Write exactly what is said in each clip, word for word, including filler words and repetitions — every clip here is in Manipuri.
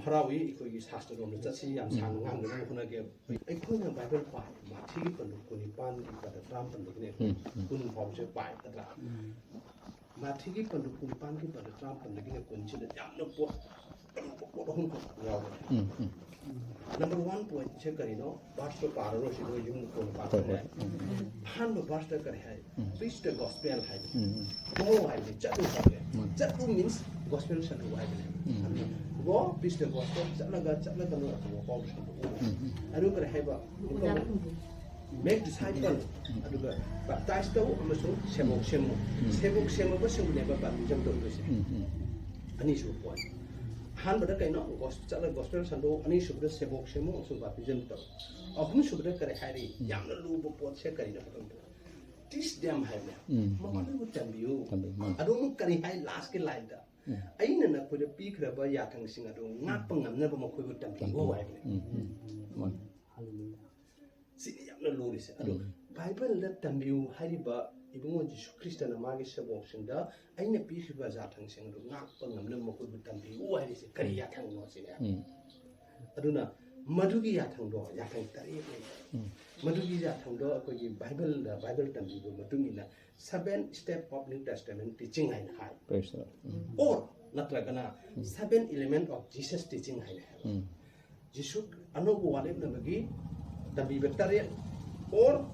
ꯍꯔꯥꯎꯏ꯫ ꯑꯩꯈꯣꯏꯒꯤ ꯁꯥꯁꯇ꯭ꯔꯔꯣꯝꯗ ꯆꯠꯁꯤ꯫ ꯌꯥꯝ ꯁꯥꯡꯅ ꯉꯥꯡꯗꯅꯕ ꯍꯣꯠꯅꯒꯦ꯫ ꯑꯩꯈꯣꯏꯅ ꯕꯥꯏꯕꯜ ꯄꯥꯏ, ꯃꯥꯊꯤꯒꯤ ꯄꯟꯗꯨ ꯀꯨꯟꯅꯤꯄꯥꯟꯒꯤ ꯄꯗ ꯇꯔꯥꯃꯥꯄꯟꯗꯒꯤꯅꯦ ꯀꯨꯟ ꯐꯥꯎꯕꯁꯦ ꯄꯥꯏ, ꯅꯠꯇ꯭ꯔꯥ? ꯃꯥꯊꯤꯒꯤ ꯄꯟꯗꯨ ꯀꯨꯟꯅꯤꯄꯥꯟꯒꯤ ꯄꯗ ꯇꯔꯥꯃꯥꯄꯟꯗꯒꯤꯅ ꯀꯨꯟꯁꯤꯗ ꯌꯥꯝꯅ ꯄꯣꯠ, ꯑꯔꯨꯕ ꯄꯣꯠ ꯑꯍꯨꯝꯈꯛ ꯌꯥꯎꯕꯅꯦ꯫ ꯎꯝ, ꯎꯝ꯫ ꯅꯝꯕꯔ ꯋꯥꯟ ꯄꯣꯏꯟꯠꯁꯦ ꯀꯔꯤꯅꯣ? ꯚꯥꯔꯁꯇꯣ ꯄꯥꯔꯔꯣꯏꯁꯤ, ꯅꯣꯏ ꯌꯨꯝ ꯀꯣꯟꯅ ꯍꯣꯏ, ꯍꯣꯏ꯫ ꯄꯥꯊꯣꯛꯑꯣ꯫ ꯎꯝ, ꯎꯝ꯫ ꯑꯍꯥꯟꯕ ꯚꯥꯔꯁꯇ ꯀꯔꯤ ꯍꯥꯏ? ꯎꯝ꯫ Preach the gospel ꯍꯥꯏꯕ꯫ ꯎꯝ, ꯎꯝ꯫ Go ꯍꯥꯏꯕꯗꯤ ꯆꯠꯂꯨ ꯍꯥꯏꯕ꯫ ꯃꯥꯅꯤ꯫ ꯆꯠꯂꯨ means gospel ꯁꯟꯗꯣꯛꯎ ꯍꯥꯏꯕꯅꯦ꯫ ꯎꯝ꯫ Go, preach the gospel, ꯆꯠꯂꯒ, ꯆꯠꯂꯒ ꯅꯣꯏ ꯑꯐꯕ ꯄꯥꯎ ꯁꯟꯗꯣꯛꯎ꯫ ꯎꯝ, ꯎꯝ꯫ ꯑꯗꯨ ꯀꯔꯤ ꯍꯥꯏꯕ? Make disciple, ꯑꯗꯨꯒ baptize ꯇꯧ ꯑꯃꯁꯨꯡ ꯁꯦꯝꯗꯣꯛ ꯁꯦꯝꯃꯨ꯫ ꯎꯝ꯫ ꯁꯦꯝꯗꯣꯛ ꯁꯦꯝꯃꯕꯁꯤꯡꯗꯨꯅꯦꯕ baptism ꯇꯧꯗꯣꯏꯁꯦ꯫ ꯎꯝ, ꯎꯝ꯫ ꯑꯅꯤꯁꯨꯕ ꯄꯣꯏꯟꯠ꯫ ꯑꯍꯥꯟꯕꯗ ꯀꯩꯅꯣ? ꯒꯣꯁ-, ꯆꯠꯂꯒ gospel ꯁꯟꯗꯣꯛ, ꯑꯅꯤꯁꯨꯕꯗ ꯁꯦꯝꯗꯣꯛ ꯁꯦꯝꯃꯨ ꯑꯃꯁꯨꯡ baptism ꯇꯧ꯫ ꯑꯍꯨꯝꯁꯨꯕꯗ ꯀꯔꯤ ꯍꯥꯏꯔꯤ? ꯌꯥꯝꯅ ꯂꯨꯕ ꯄꯣꯠꯁꯦ ꯀꯔꯤꯅꯣ ꯍꯥꯏꯕ ꯃꯇꯝꯗ, teach them ꯍꯥꯏꯕꯅꯦ꯫ ꯎꯝ, ꯃꯈꯣꯏꯕꯨ ꯇꯝꯕꯤꯌꯨ꯫ ꯇꯝꯕꯤꯌꯨ, ꯃꯥꯅꯤ꯫ ꯑꯗꯣ ꯑꯃꯨꯛ ꯀꯔꯤ ꯍꯥꯏ last ꯀꯤ line ꯗ? ꯎꯝ꯫ ꯑꯩꯅ ꯅꯈꯣꯏꯗ ꯄꯤꯈ꯭ꯔꯕ ꯌꯥꯊꯪꯁꯤꯡ ꯑꯗꯨ ꯉꯥꯛꯄ ꯉꯝꯅꯕ ꯃꯈꯣꯏꯕꯨ ꯇꯝꯕꯤꯌꯨ ꯍꯥꯏꯕꯅꯦ꯫ ꯎꯝ, ꯎꯝ꯫ ꯃꯥꯅꯤ꯫ ꯁꯤꯅꯤ ꯌꯥꯝꯅ ꯂꯨꯔꯤꯁꯦ꯫ ꯑꯗꯣ ꯎꯝ꯫ ꯕꯥꯏꯕꯜꯗ ꯇꯝꯕꯤꯌꯨ ꯍꯥꯏꯔꯤꯕ ꯏꯕꯨꯡꯉꯣ ꯖꯤꯁꯨ ꯈ꯭ꯔꯤꯁꯇꯅ ꯃꯥꯒꯤ ꯁꯦꯕꯣꯛꯁꯤꯡꯗ ꯑꯩꯅ ꯄꯤꯈ꯭ꯔꯤꯕ ꯌꯥꯊꯪꯁꯤꯡ ꯑꯗꯨ ꯉꯥꯛꯄ ꯉꯝꯅꯕ ꯃꯈꯣꯏꯕꯨ ꯇꯝꯕꯤꯌꯨ ꯍꯥꯏꯔꯤꯁꯦ ꯀꯔꯤ ꯌꯥꯊꯪꯅꯣ ꯁꯤꯅꯦ꯫ ꯎꯝ꯫ ꯑꯗꯨꯅ ꯃꯗꯨꯒꯤ ꯌꯥꯊꯪꯗꯣ ꯌꯥꯊꯪ ꯇꯔꯦꯠ ꯂꯩ꯫ ꯎꯝ꯫ ꯃꯗꯨꯒꯤ ꯌꯥꯊꯪꯗꯣ ꯑꯩꯈꯣꯏꯒꯤ ꯕꯥꯏꯕꯜꯗ, ꯕꯥꯏꯕꯜ ꯇꯝꯕꯤꯕ ꯃꯇꯨꯡ ꯏꯟꯅ seven step of New Testament teaching ꯍꯥꯏꯅ ꯍꯥꯏ꯫ Praise the Lord. Um. Or ꯅꯠꯇ꯭ꯔꯒꯅ seven element of Jesus teaching ꯍꯥꯏꯅ ꯍꯥꯏ꯫ ꯎꯝ꯫ ꯖꯤꯁꯨ ꯑꯅꯧꯕ ꯋꯥꯔꯦꯞꯅꯕꯒꯤ ꯇꯝꯕꯤꯕ ꯇꯔꯦꯠ, or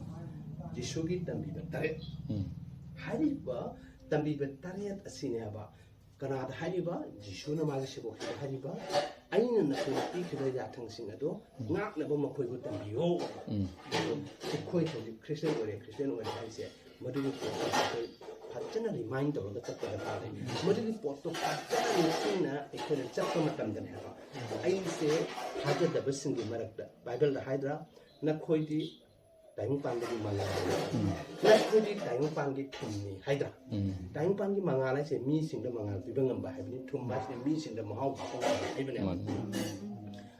ꯖꯤꯁꯨꯒꯤ ꯇꯝꯕꯤꯕ ꯇꯔꯦꯠ꯫ ꯎꯝ꯫ ꯍꯥꯏꯔꯤꯕ ꯇꯝꯕꯤꯕ ꯇꯔꯦꯠ ꯑꯁꯤꯅꯦꯕ ꯀꯅꯥꯗ ꯍꯥꯏꯔꯤꯕ? ꯖꯤꯁꯨꯅ ꯃꯥꯒꯤ ꯁꯦꯕꯣꯛꯁꯤꯡꯗ ꯍꯥꯏꯔꯤꯕ, "ꯑꯩꯅ ꯅꯈꯣꯏꯗ ꯄꯤꯈꯤꯕ ꯌꯥꯊꯪꯁꯤꯡ ꯑꯗꯣ ꯎꯝ꯫ ꯉꯥꯛꯅꯕ ꯃꯈꯣꯏꯕꯨ ꯇꯝꯕꯤꯌꯣ"꯫ ꯎꯝ꯫ ꯑꯗꯣ ꯑꯩꯈꯣꯏ ꯍꯧꯖꯤꯛ ꯈ꯭ꯔꯤꯁꯇꯤꯌꯟ ꯑꯣꯏꯔꯦ, ꯈ꯭ꯔꯤꯁꯇꯤꯌꯟ ꯑꯣꯏꯔꯦ ꯍꯥꯏꯁꯦ ꯃꯗꯨꯒꯤ ꯄꯣꯠꯇꯣ ꯑꯩꯈꯣꯏ ꯐꯖꯅ remind ꯇꯧꯔꯒ ꯆꯠꯄ ꯗꯔꯀꯥꯔ ꯂꯩ꯫ ꯃꯗꯨꯒꯤ ꯄꯣꯠꯇꯣ ꯐꯖꯅ ꯅꯤꯡꯁꯤꯡꯅ ꯑꯩꯈꯣꯏꯅ ꯆꯠꯄ ꯃꯇꯝꯗꯅꯦ ꯍꯥꯏꯕ, ꯑꯩꯁꯦ ꯊꯥꯖꯗꯕꯁꯤꯡꯒꯤ ꯃꯔꯛꯇ, ꯕꯥꯏꯕꯜꯗ ꯍꯥꯏꯗ꯭ꯔꯥ, "ꯅꯈꯣꯏꯗꯤ ꯇꯥꯏꯕꯪꯄꯥꯟꯗꯒꯤ ꯃꯉꯥꯜꯅꯤ꯫ ꯎꯝ꯫ ꯅꯈꯣꯏꯗꯤ ꯇꯥꯏꯕꯪꯄꯥꯟꯒꯤ ꯊꯨꯝꯅꯤ" ꯍꯥꯏꯗ꯭ꯔꯥ? ꯎꯝ꯫ ꯇꯥꯏꯕꯪꯄꯥꯟꯒꯤ ꯃꯉꯥꯜ ꯍꯥꯏꯁꯦ ꯃꯤꯁꯤꯡꯗ ꯃꯉꯥꯜ ꯄꯤꯕ ꯉꯝꯕ ꯍꯥꯏꯕꯅꯤ, ꯊꯨꯝ ꯍꯥꯏꯁꯤꯅ ꯃꯤꯁꯤꯡꯗ ꯃꯍꯥꯎ ꯍꯥꯞꯄ ꯉꯝꯕ ꯍꯥꯏꯕꯅꯦꯕ꯫ ꯃꯥꯅꯤ꯫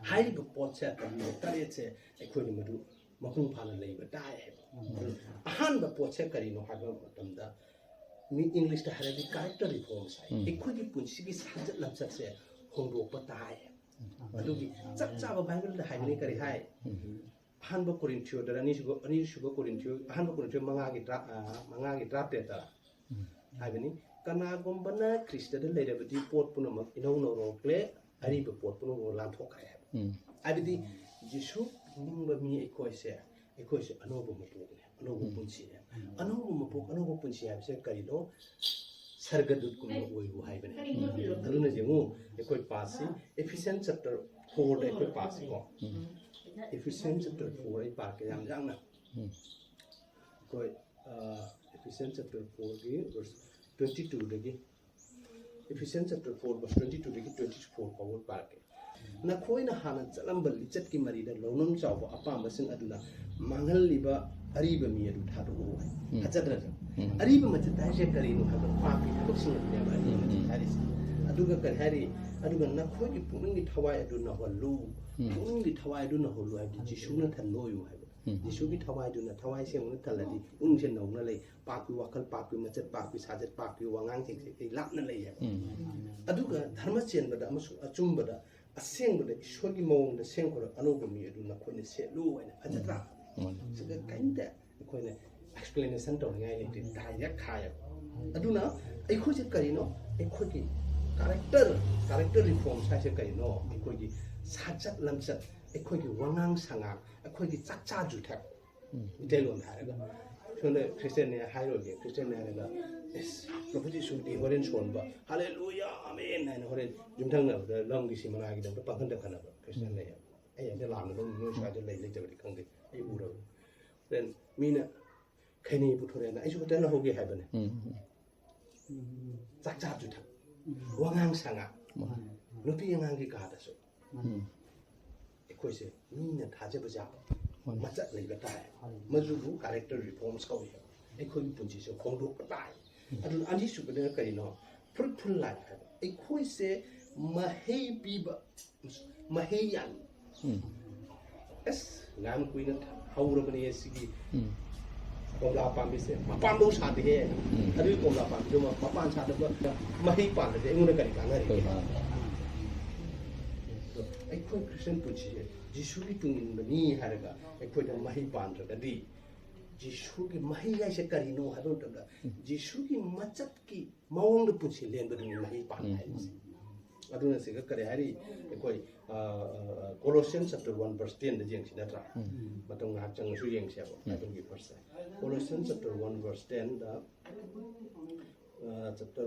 ꯍꯥꯏꯔꯤꯕ ꯄꯣꯠꯁꯦ, ꯇꯝꯕꯤꯕ ꯇꯔꯦꯠꯁꯦ ꯑꯩꯈꯣꯏꯅ ꯃꯗꯨ ꯃꯄꯨꯡ ꯐꯥꯅ ꯂꯩꯕ ꯇꯥꯏ ꯍꯥꯏꯕ꯫ ꯎꯝ꯫ ꯑꯍꯥꯟꯕ ꯄꯣꯠꯁꯦ ꯀꯔꯤꯅꯣ ꯍꯥꯏꯕ ꯃꯇꯝꯗ, ꯃꯤ ꯏꯪꯂꯤꯁꯇ ꯍꯥꯏꯔꯗꯤ character reforms ꯍꯥꯏ꯫ ꯎꯝ꯫ ꯑꯩꯈꯣꯏꯒꯤ ꯄꯨꯟꯁꯤꯒꯤ ꯁꯥꯖꯠ ꯂꯝꯆꯠꯁꯦ ꯍꯣꯡꯗꯣꯛꯄ ꯇꯥꯏ꯫ ꯑꯗꯨꯒꯤ ꯆꯞ ꯆꯥꯕ ꯕꯥꯏꯕꯜꯗ ꯍꯥꯏꯕꯅꯤ꯫ ꯀꯔꯤ ꯍꯥꯏ? ꯑꯍꯥꯟꯕ ꯀꯣꯔꯤꯟꯊꯤꯌꯣꯗ ꯑꯅꯤꯁꯨꯕ, ꯑꯅꯤꯁꯨꯕ ꯀꯣꯔꯤꯟꯊꯤꯌꯣ, ꯑꯍꯥꯟꯕ ꯀꯣꯔꯤꯟꯊꯤꯌꯣ ꯃꯉꯥꯒꯤ ꯇꯔꯥ, ꯑ, ꯃꯉꯥꯒꯤ ꯇꯔꯥꯇꯔꯦꯠꯇ ꯍꯥꯏꯕꯅꯤ, "ꯀꯅꯥꯒꯨꯝꯕꯅ ꯈ꯭ꯔꯤꯁꯇꯗ ꯂꯩꯔꯕꯗꯤ ꯄꯣꯠ ꯄꯨꯝꯅꯃꯛ ꯏꯅꯧ ꯅꯧꯔꯛꯂꯦ, ꯑꯔꯤꯕ ꯄꯣꯠ ꯄꯨꯝꯅꯃꯛ ꯂꯥꯟꯊꯣꯛꯈ꯭ꯔꯦ" ꯍꯥꯏꯕ꯫ ꯎꯝ꯫ ꯍꯥꯏꯕꯗꯤ ꯖꯤꯁꯨ ꯅꯤꯡꯕ ꯃꯤ ꯑꯩꯈꯣꯏꯁꯦ, ꯑꯩꯈꯣꯏꯁꯦ ꯑꯅꯧꯕ ꯃꯄꯣꯛꯅꯦ, ꯑꯅꯧꯕ ꯎꯝ꯫ ꯄꯨꯟꯁꯤꯅꯦ꯫ ꯎꯝ꯫ ꯑꯅꯧꯕ ꯃꯄꯣꯛ, ꯑꯅꯧꯕ ꯄꯨꯟꯁꯤ ꯍꯥꯏꯕꯁꯦ ꯀꯔꯤꯅꯣ? ꯁꯔꯒꯗꯨꯠꯀꯨꯝꯕ ꯑꯣꯏꯌꯨ ꯍꯥꯏꯕꯅꯦ꯫ ꯎꯝ꯫ ꯑꯗꯨꯅ ꯌꯦꯡꯉꯨ, ꯑꯩꯈꯣꯏ ꯄꯥꯁꯤ Ephesians chapter fourꯗ ꯑꯩꯈꯣꯏ ꯄꯥꯁꯤꯀꯣ꯫ ꯎꯝ꯫ Ephesians chapter four ꯑꯩ ꯄꯥꯔꯛꯀꯦ ꯌꯥꯝ ꯌꯥꯡꯅ꯫ ꯎꯝ꯫ ꯑꯩꯈꯣꯏ, ꯑ, Ephesians chapter fourꯒꯤ verse twenty twoꯗꯒꯤ, Ephesians chapter four verse twenty twoꯗꯒꯤ twenty four ꯐꯥꯎꯕ ꯄꯥꯔꯛꯀꯦ꯫ "ꯅꯈꯣꯏꯅ ꯍꯥꯟꯅ ꯆꯠꯂꯝꯕ ꯂꯤꯆꯠꯀꯤ ꯃꯔꯤꯗ ꯂꯧꯅꯝ ꯆꯥꯎꯕ ꯑꯄꯥꯝꯕꯁꯤꯡ ꯑꯗꯨꯅ ꯃꯥꯡꯍꯜꯂꯤꯕ ꯑꯔꯤꯕ ꯃꯤ ꯑꯗꯨ ꯊꯥꯗꯣꯛꯎ" ꯍꯥꯏ꯫ ꯎꯝ꯫ ꯐꯖꯗ꯭ꯔꯥ? ꯎꯝ꯫ ꯑꯔꯤꯕ ꯃꯆꯠ ꯍꯥꯏꯁꯦ ꯀꯔꯤꯅꯣ ꯍꯥꯏꯕ? ꯄꯥꯞꯀꯤ ꯊꯕꯛꯁꯤꯡ ꯑꯗꯨꯅꯦꯕ ꯑꯔꯤꯕ ꯎꯝ, ꯃꯆꯠ ꯎꯝ꯫ ꯍꯥꯏꯔꯤꯁꯦ꯫ ꯑꯗꯨꯒ ꯀꯔꯤ ꯍꯥꯏꯔꯤ? "ꯑꯗꯨꯒ ꯅꯈꯣꯏꯒꯤ ꯄꯨꯛꯅꯤꯡꯒꯤ ꯊꯋꯥꯏ ꯑꯗꯨ ꯅꯧꯍꯜꯂꯨ"꯫ ꯎꯝ꯫ ꯄꯨꯛꯅꯤꯡꯒꯤ ꯊꯋꯥꯏ ꯑꯗꯨ ꯅꯧꯍꯜꯂꯨ ꯍꯥꯏꯕꯗꯤ ꯖꯤꯁꯨꯅ ꯊꯜꯂꯣꯌꯨ ꯍꯥꯏꯕ꯫ ꯎꯝ꯫ ꯖꯤꯁꯨꯒꯤ ꯊꯋꯥꯏꯗꯨꯅ ꯊꯋꯥꯏ ꯁꯦꯡꯕꯅ ꯊꯜꯂꯗꯤ ꯄꯨꯛꯅꯤꯡꯁꯦ ꯅꯧꯅ ꯂꯩ꯫ ꯄꯥꯞꯀꯤ ꯋꯥꯈꯜ, ꯄꯥꯞꯀꯤ ꯃꯆꯠ, ꯄꯥꯞꯀꯤ ꯁꯥꯖꯠ, ꯄꯥꯞꯀꯤ ꯋꯥꯉꯥꯡꯁꯤꯡꯁꯦ ꯑꯩ ꯂꯥꯞꯅ ꯂꯩ ꯍꯥꯏꯕ꯫ ꯎꯝ꯫ ꯑꯗꯨꯒ ꯙꯔꯃ ꯆꯦꯟꯕꯗ ꯑꯃꯁꯨꯡ ꯑꯆꯨꯝꯕꯗ, ꯑꯁꯦꯡꯕꯗ ꯏꯁꯣꯔꯒꯤ ꯃꯑꯣꯡꯗ ꯁꯦꯝꯈ꯭ꯔ ꯑꯅꯧꯕ ꯃꯤ ꯑꯗꯨ ꯅꯈꯣꯏꯅ ꯁꯦꯠꯂꯨ ꯍꯥꯏꯅ꯫ ꯐꯖꯗ꯭ꯔꯥ? ꯎꯝ꯫ ꯁꯤꯗ ꯀꯔꯤꯝꯇ ꯑꯩꯈꯣꯏꯅ explanation ꯇꯧꯅꯤꯡꯉꯥꯏ ꯂꯩꯇꯦ, direct ꯍꯥꯏꯌꯦꯕ꯫ ꯑꯗꯨꯅ ꯑꯩꯈꯣꯏꯁꯦ ꯀꯔꯤꯅꯣ? ꯑꯩꯈꯣꯏꯒꯤ character, character reforms ꯍꯥꯏꯁꯦ ꯀꯔꯤꯅꯣ? ꯑꯩꯈꯣꯏꯒꯤ ꯁꯥꯖꯠ ꯂꯝꯆꯠ, ꯑꯩꯈꯣꯏꯒꯤ ꯋꯥꯉꯥꯡ ꯁꯉꯥꯡ, ꯑꯩꯈꯣꯏꯒꯤ ꯆꯥꯛꯆꯥ ꯌꯨꯊꯛ, ꯎꯝ꯫ ꯃꯩꯇꯩꯂꯣꯟꯗ ꯍꯥꯏꯔꯒ꯫ ꯁꯣꯝꯗ ꯈ꯭ꯔꯤꯁꯇꯤꯌꯥꯟꯅꯦ ꯍꯥꯏꯔꯣꯏꯒꯦ, ꯈ꯭ꯔꯤꯁꯇꯤꯌꯥꯟꯅꯦ ꯍꯥꯏꯔꯒ, "ꯑꯦꯁ, ꯄ꯭ꯔꯚꯨ ꯖꯤꯁꯨꯗꯤ ꯍꯣꯔꯦꯟ ꯁꯣꯟꯕ, ꯍꯥꯂꯦꯂꯨꯌꯥ, ꯑꯃꯦꯟ" ꯍꯥꯏꯅ ꯍꯣꯔꯦꯟ ꯌꯨꯝꯊꯪꯅꯕꯗ ꯂꯝꯒꯤ ꯁꯤꯃꯅꯥꯒꯤꯗꯃꯛꯇ ꯄꯥꯡꯈꯟꯗ ꯈꯟꯅꯕ ꯈ꯭ꯔꯤꯁꯇꯤꯌꯥꯟ ꯂꯩꯌꯦꯕ꯫ ꯑꯩ ꯑꯗ ꯂꯥꯟꯅ ꯑꯗꯨꯝ ꯅꯣꯏ ꯁ꯭ꯋꯥꯏꯗ ꯂꯩ ꯂꯩꯇꯕꯗꯤ ꯈꯪꯗꯦ, ꯑꯩ ꯎꯔꯕꯅꯤ꯫ ꯍꯣꯔꯦꯟ ꯃꯤꯅ ꯈꯩꯅꯤ ꯄꯨꯊꯣꯔꯛꯑꯦꯅ ꯑꯩꯁꯨ ꯈꯤꯇꯪ ꯂꯧꯍꯧꯒꯦ ꯍꯥꯏꯕꯅꯦ꯫ ꯎꯝ꯫ ꯆꯥꯛ ꯆꯥ ꯆꯨꯊꯛ, ꯋꯥꯉꯥꯡ ꯁꯉꯥꯡ, ꯃꯥꯅꯤ꯫ ꯅꯨꯄꯤ ꯑꯉꯥꯡꯒꯤ ꯀꯥꯗꯁꯨ ꯎꯝ꯫ ꯑꯩꯈꯣꯏꯁꯦ ꯃꯤꯅ ꯊꯥꯖꯕ ꯌꯥꯕ ꯃꯥꯅꯤ꯫ ꯃꯆꯠ ꯂꯩꯕ ꯇꯥꯏ꯫ ꯃꯗꯨꯕꯨ character reforms ꯀꯧꯏ꯫ ꯑꯩꯈꯣꯏꯒꯤ ꯄꯨꯟꯁꯤꯁꯦ ꯍꯣꯡꯗꯣꯛꯄ ꯇꯥꯏ꯫ ꯑꯗꯨꯅ ꯑꯅꯤꯁꯨꯕꯗꯅ ꯀꯔꯤꯅꯣ? Fruitful life ꯍꯥꯏꯕ꯫ ꯑꯩꯈꯣꯏꯁꯦ ꯃꯍꯩ ꯄꯤꯕ, ꯃꯍꯩ ꯌꯥꯟ-, ꯎꯝ꯫ ꯑꯁ, ꯌꯥꯝ ꯀꯨꯏꯅ ꯍꯧꯔꯕꯅꯦ ꯁꯤꯒꯤ ꯎꯝ꯫ ꯀꯣꯝꯂꯥ ꯄꯥꯝꯕꯤꯁꯦ꯫ ꯃꯄꯥꯟꯐꯧ ꯁꯥꯗꯦꯍꯦ꯫ ꯎꯝ꯫ ꯑꯗꯨꯒꯤ ꯀꯣꯝꯂꯥ ꯄꯥꯝꯕꯤꯗꯣ ꯃ-, ꯃꯄꯥꯟ ꯁꯥꯗꯕ ꯃꯍꯩ ꯄꯥꯟꯕꯗꯤ ꯑꯩꯉꯣꯟꯗ ꯀꯔꯤ ꯀꯥꯟꯅꯔꯤꯒꯦ? ꯀꯔꯤ ꯀꯥꯟꯅꯔꯤꯒꯦ? ꯑꯗꯣ ꯑꯩꯈꯣꯏ ꯈ꯭ꯔꯤꯁꯇꯤꯌꯟ ꯄꯨꯟꯁꯤꯁꯦ ꯖꯤꯁꯨꯒꯤ ꯇꯨꯡ ꯏꯟꯕꯅꯤ ꯍꯥꯏꯔꯒ ꯑꯩꯈꯣꯏꯗ ꯃꯍꯩ ꯄꯥꯟꯗ꯭ꯔꯒꯗꯤ, ꯖꯤꯁꯨꯒꯤ ꯃꯍꯩ ꯍꯥꯏꯁꯦ ꯀꯔꯤꯅꯣ ꯍꯥꯏꯕ ꯃꯇꯝꯗ, ꯖꯤꯁꯨꯒꯤ ꯃꯆꯠꯀꯤ ꯃꯑꯣꯡꯗ ꯄꯨꯟꯁꯤ ꯂꯦꯟꯕꯗꯨꯅꯤ ꯃꯍꯩ ꯄꯥꯟꯕ ꯍꯥꯏꯕꯁꯦ꯫ ꯑꯗꯨꯅ ꯁꯤꯒ ꯀꯔꯤ ꯍꯥꯏꯔꯤ? ꯑꯩꯈꯣꯏ, ꯑ, ꯑ, Colossians chapter one verse ten ꯗ ꯌꯦꯡꯁꯤ ꯅꯠꯇ꯭ꯔꯥ? ꯃꯇꯝ ꯉꯥꯏꯍꯥꯛ ꯆꯪꯉꯁꯨ ꯌꯦꯡꯁꯦꯕ, ꯕꯥꯏꯕꯜꯒꯤ verse ꯁꯦ꯫ Colossians chapter one verse ten ꯗ, ꯑ, chapter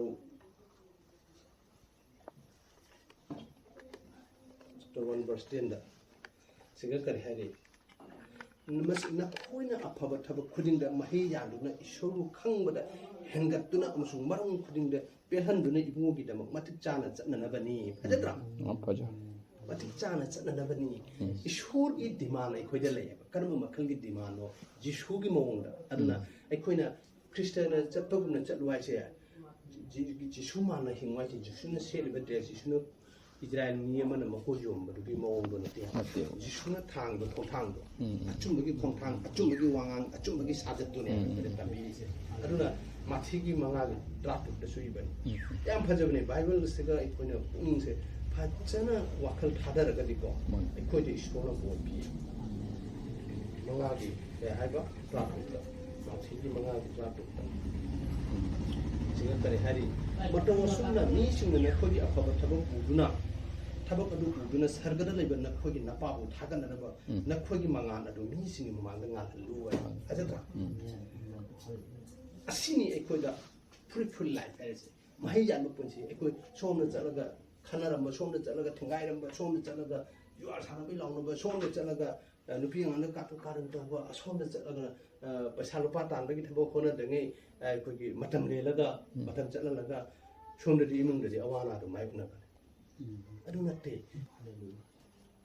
chapter one verse ten ꯗ ꯁꯤꯒ ꯀꯔꯤ ꯍꯥꯏꯔꯤ? ꯃꯁꯤ ꯅꯈꯣꯏꯅ ꯑꯐꯕ ꯊꯕꯛ ꯈꯨꯗꯤꯡꯗ ꯃꯍꯩ ꯌꯥꯟꯗꯨꯅ ꯏꯁꯣꯔꯕꯨ ꯈꯪꯕꯗ ꯍꯦꯟꯒꯠꯇꯨꯅ ꯑꯃꯁꯨꯡ ꯃꯔꯝ ꯈꯨꯗꯤꯡꯗ ꯄꯦꯜꯍꯟꯗꯨꯅ ꯏꯕꯨꯡꯉꯣꯒꯤꯗꯃꯛ ꯃꯇꯤꯛ ꯆꯥꯅ ꯆꯠꯅꯅꯕꯅꯤ꯫ ꯐꯖꯗ꯭ꯔꯥ? ꯌꯥꯝ ꯐꯖꯩ꯫ ꯃꯇꯤꯛ ꯆꯥꯅ ꯆꯠꯅꯅꯕꯅꯤ꯫ ꯏꯁꯣꯔꯒꯤ demand ꯑꯩꯈꯣꯏꯗ ꯂꯩꯌꯦꯕ꯫ ꯀꯔꯝꯕ ꯃꯈꯜꯒꯤ demandꯅꯣ? ꯖꯤꯁꯨꯒꯤ ꯃꯑꯣꯡꯗ꯫ ꯑꯗꯨꯅ ꯑꯩꯈꯣꯏꯅ ꯈ꯭ꯔꯤꯁꯇꯅ ꯆꯠꯄꯒꯨꯝꯅ ꯆꯠꯂꯨ ꯍꯥꯏꯁꯦ, ꯖꯤ-, ꯖꯤꯁꯨ ꯃꯥꯟꯅ ꯍꯤꯡꯉꯨ ꯍꯥꯏꯁꯦ, ꯖꯤꯁꯨꯅ ꯁꯦꯠꯂꯤꯕ dress, ꯖꯤꯁꯨꯅ ꯏꯖꯔꯥꯏꯜ ꯃꯤ ꯑꯃꯅ ꯃꯀꯣꯏ ꯌꯣꯝꯕꯗꯨꯒꯤ ꯃꯑꯣꯡꯗꯣ ꯅꯠꯇꯦ꯫ ꯅꯠꯇꯦꯕ꯫ ꯖꯤꯁꯨꯅ ꯊꯥꯡꯕ ꯈꯣꯡꯊꯥꯡꯗꯣ, ꯎꯝ꯫ ꯑꯆꯨꯝꯕꯒꯤ ꯈꯣꯡꯊꯥꯡ, ꯑꯆꯨꯝꯕꯒꯤ ꯋꯥꯉꯥꯡ, ꯑꯆꯨꯝꯕꯒꯤ ꯁꯥꯖꯠꯇꯨꯅꯦ ꯎꯝ꯫ ꯑꯩꯈꯣꯏꯗ ꯇꯝꯕꯤꯔꯤꯁꯦ꯫ ꯑꯗꯨꯅ ꯃꯥꯊꯤꯒꯤ ꯃꯉꯥꯒꯤ ꯇꯔꯥꯇꯔꯨꯛꯇꯁꯨ ꯏꯕꯅꯤ꯫ ꯎꯝ꯫ ꯌꯥꯝ ꯐꯖꯕꯅꯦ꯫ ꯕꯥꯏꯕꯜꯁꯤꯒ ꯑꯩꯈꯣꯏꯅ ꯄꯨꯛꯅꯤꯡꯁꯦ ꯐꯖꯅ ꯋꯥꯈꯜ ꯊꯥꯗꯔꯒꯗꯤꯀꯣ, ꯃꯥꯅꯤ꯫ ꯑꯩꯈꯣꯏꯗ ꯏꯁꯣꯔꯅ ꯕꯣꯔ ꯄꯤ꯫ ꯃꯉꯥꯒꯤ ꯀꯩ ꯍꯥꯏꯕ? ꯇꯔꯥꯇꯔꯨꯛꯇ꯫ ꯃꯥꯊꯤꯒꯤ ꯃꯉꯥꯒꯤ ꯇꯔꯥꯇꯔꯨꯛꯇ꯫ ꯁꯤꯒ ꯀꯔꯤ ꯍꯥꯏꯔꯤ? ꯃꯇꯧ ꯑꯁꯨꯝꯅ ꯃꯤꯁꯤꯡꯅ ꯅꯈꯣꯏꯒꯤ ꯑꯐꯕ ꯊꯕꯛ ꯎꯗꯨꯅ, ꯊꯕꯛ ꯑꯗꯨ ꯎꯗꯨꯅ ꯁꯔꯒꯗ ꯂꯩꯕ ꯅꯈꯣꯏꯒꯤ ꯅꯄꯥꯕꯨ ꯊꯥꯒꯠꯅꯅꯕ ꯎꯝ꯫ ꯅꯈꯣꯏꯒꯤ ꯃꯉꯥꯜ ꯑꯗꯨ ꯃꯤꯁꯤꯡꯒꯤ ꯃꯃꯥꯡꯗ ꯉꯥꯜꯍꯜꯂꯨ ꯍꯥꯏꯕ꯫ ꯎꯝ꯫ ꯐꯖꯗ꯭ꯔꯥ? ꯎꯝ꯫ ꯑꯁꯤꯅꯤ ꯑꯩꯈꯣꯏꯗ fruitful life ꯍꯥꯏꯔꯤꯁꯦ꯫ ꯃꯍꯩ ꯌꯥꯟꯕ ꯄꯨꯟꯁꯤ꯫ ꯑꯩꯈꯣꯏ ꯁꯣꯝꯗ ꯆꯠꯂꯒ ꯈꯟꯅꯔꯝꯕ, ꯁꯣꯝꯗ ꯆꯠꯂꯒ ꯊꯦꯡꯒꯥꯏꯔꯝꯕ, ꯁꯣꯝꯗ ꯆꯠꯂꯒ ꯖꯨꯋꯥꯔ ꯁꯥꯟꯅꯕꯩ ꯂꯥꯎꯅꯕ, ꯁꯣꯝꯗ ꯆꯠꯂꯒ, ꯑ, ꯅꯨꯄꯤ ꯑꯉꯥꯡꯗ ꯀꯥꯇꯨ ꯀꯥꯔꯟ ꯇꯧꯕ, ꯑꯁꯣꯝꯗ ꯆꯠꯂꯒ, ꯑ, ꯄꯩꯁꯥ ꯂꯨꯄꯥ ꯇꯥꯟꯕꯒꯤ ꯊꯕꯛ ꯍꯣꯠꯅꯗ꯭ꯔꯤꯉꯩ, ꯑ, ꯑꯩꯈꯣꯏꯒꯤ ꯃꯇꯝ ꯂꯦꯜꯂꯒ, ꯎꯝ꯫ ꯃꯇꯝ ꯆꯠꯍꯜꯂꯒ, ꯁꯣꯝꯗꯗꯤ ꯏꯃꯨꯡꯗꯗꯤ ꯑꯋꯥ ꯑꯅꯥꯗꯣ ꯃꯥꯌꯣꯛꯅꯕꯅꯦ꯫ ꯎꯝ꯫ ꯑꯗꯨ ꯅꯠꯇꯦ꯫